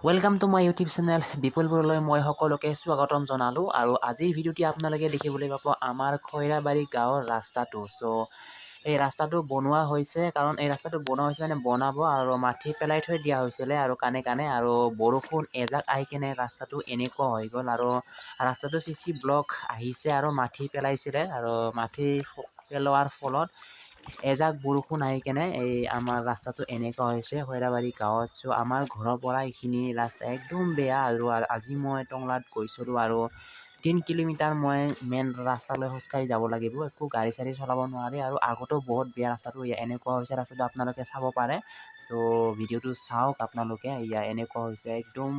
Welcome to my YouTube channel. বিপুল বৰলৈ মই সকলোকে স্বাগতম জনালোঁ। আৰু আজিৰ ভিডিঅ'টি আপোনালোকে দেখিবলৈ পাব আমাৰ খৈৰাবাৰী গাঁৱৰ ৰাস্তাটো। চ' এই ৰাস্তাটো বনোৱা হৈছে, কাৰণ এই ৰাস্তাটো বনোৱা হৈছে মানে বনাব আৰু মাটি পেলাই থৈ দিয়া হৈছিলে আৰু কাণে কাণে আৰু বৰষুণ এজাক আহি কেনে ৰাস্তাটো এনেকুৱা হৈ গ'ল। আৰু ৰাস্তাটো চিচি ব্লক আহিছে আৰু মাটি পেলাইছিলে আৰু মাটি পেলোৱাৰ ফলত এজাক বৰষুণ আহি কেনে এই আমাৰ ৰাস্তাটো এনেকুৱা হৈছে খৈৰাবাৰী গাঁৱত। চ' আমাৰ ঘৰৰ পৰা এইখিনি ৰাস্তা একদম বেয়া। আৰু আজি মই টংলাত গৈছিলোঁ আৰু 3 কিলোমিটাৰ মই মেইন ৰাস্তালৈ খোজকাঢ়ি যাব লাগিব। একো গাড়ী চাড়ী চলাব নোৱাৰি। আৰু আগতেও বহুত বেয়া ৰাস্তাটো, এনেকুৱা হৈছে ৰাস্তাটো, আপোনালোকে চাব পাৰে। তো ভিডিঅ'টো চাওক আপোনালোকে। এয়া এনেকুৱা হৈছে, একদম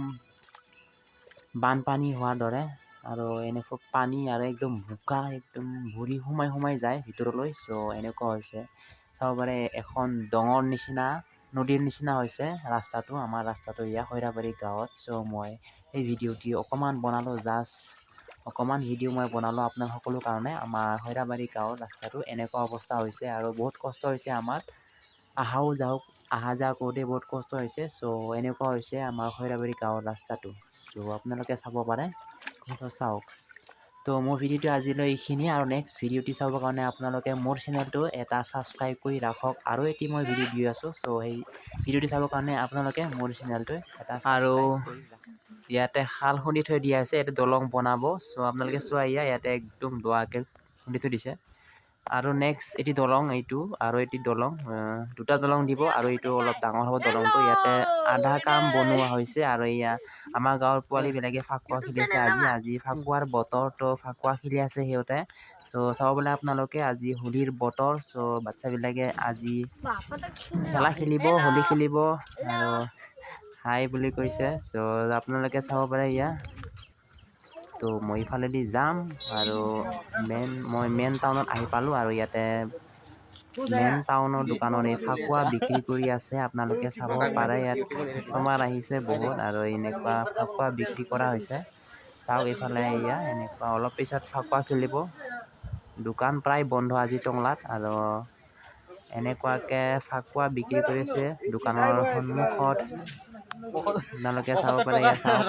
বানপানী হোৱাৰ দৰে আৰু এনেকুৱা পানী আৰু একদম বোকা, একদম ভৰি সোমাই সোমাই যায় ভিতৰলৈ। চ' এনেকুৱা হৈছে, চাব পাৰে, এখন দঙৰ নিচিনা, নদীৰ নিচিনা হৈছে ৰাস্তাটো, আমাৰ ৰাস্তাটো এয়া খৈৰাবাৰী গাঁৱত। চ' মই এই ভিডিঅ'টি অকণমান বনালোঁ, জাষ্ট অকণমান ভিডিঅ' মই বনালোঁ আপোনাৰ সকলো কাৰণে। আমাৰ খৈৰাবাৰী গাঁৱৰ ৰাস্তাটো এনেকুৱা অৱস্থা হৈছে আৰু বহুত কষ্ট হৈছে আমাৰ আহাও যাওক, অহা যোৱা কৰোঁতে বহুত কষ্ট হৈছে। চ' এনেকুৱা হৈছে আমাৰ খৈৰাবাৰী গাঁৱৰ ৰাস্তাটো। ত' আপোনালোকে চাব পাৰে, চাওক। তো মোৰ ভিডিঅ'টো আজিলৈ এইখিনিয়ে। আৰু নেক্সট ভিডিঅ'টি চাবৰ কাৰণে আপোনালোকে মোৰ চেনেলটো এটা ছাবস্ক্ৰাইব কৰি ৰাখক। আৰু এটি মই ভিডিঅ' দি আছোঁ। চ' সেই ভিডিঅ'টি চাবৰ কাৰণে আপোনালোকে মোৰ চেনেলটো এটা আৰু ইয়াতে খাল খুন্দি থৈ দিয়া আছে, এইটো দলং বনাব। চ' আপোনালোকে চোৱা, ইয়াতে একদম দোৱাকৈ খুন্দি থৈ দিছে। আৰু নেক্সট এটি দলং এইটো আৰু এটি দলং, দুটা দলং দিব আৰু এইটো অলপ ডাঙৰ হ'ব দলংটো। ইয়াতে আধা কাম বনোৱা হৈছে। আৰু এয়া আমাৰ গাঁৱৰ পোৱালীবিলাকে ফাকুৱা খেলিছে আজি। আজি ফাকুৱাৰ বতৰ, তো ফাকুৱা খেলি আছে সিহঁতে। চ' চাব বোলে আপোনালোকে, আজি হোলীৰ বতৰ। চ' বাচ্ছাবিলাকে আজি খেলা খেলিব, হোলী খেলিব আৰু হাই বুলি কৈছে। চ' আপোনালোকে চাব পাৰে ইয়া। তো মই ইফালেদি যাম আৰু মই মেইন টাউনত আহি পালোঁ। আৰু ইয়াতে মেইন টাউনৰ দোকানত এই ফাকুৱা বিক্ৰী কৰি আছে, আপোনালোকে চাব পাৰে। ইয়াত কাষ্টমাৰ আহিছে বহুত আৰু এনেকুৱা ফাকুৱা বিক্ৰী কৰা হৈছে। চাওক এইফালে, এয়া এনেকুৱা অলপ পিছত ফাকুৱা খেলিব। দোকান প্ৰায় বন্ধ আজি টংলাত। আৰু এনেকুৱাকে ফাকুৱা বিক্ৰী কৰিছে দোকানৰ সন্মুখত, আপোনালোকে চাব পাৰে। এয়া চাওক,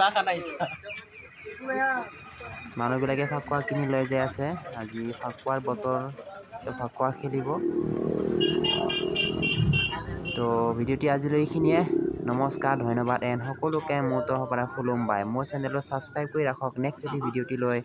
মানুহবিলাকে ফাকুৱা কিনি লৈ যাই আছে। আজি ফাকুৱাৰ বতৰ, ফাকুৱা খেলিব। তো ভিডিঅ'টি আজিলৈ এইখিনিয়ে। নমস্কাৰ, ধন্যবাদ এণ্ড সকলোকে মোৰ তৰফৰ পৰা খুলুমবাই। মোৰ চেনেলটো ছাবস্ক্ৰাইব কৰি ৰাখক নেক্সট এটি ভিডিঅ'টি লৈ।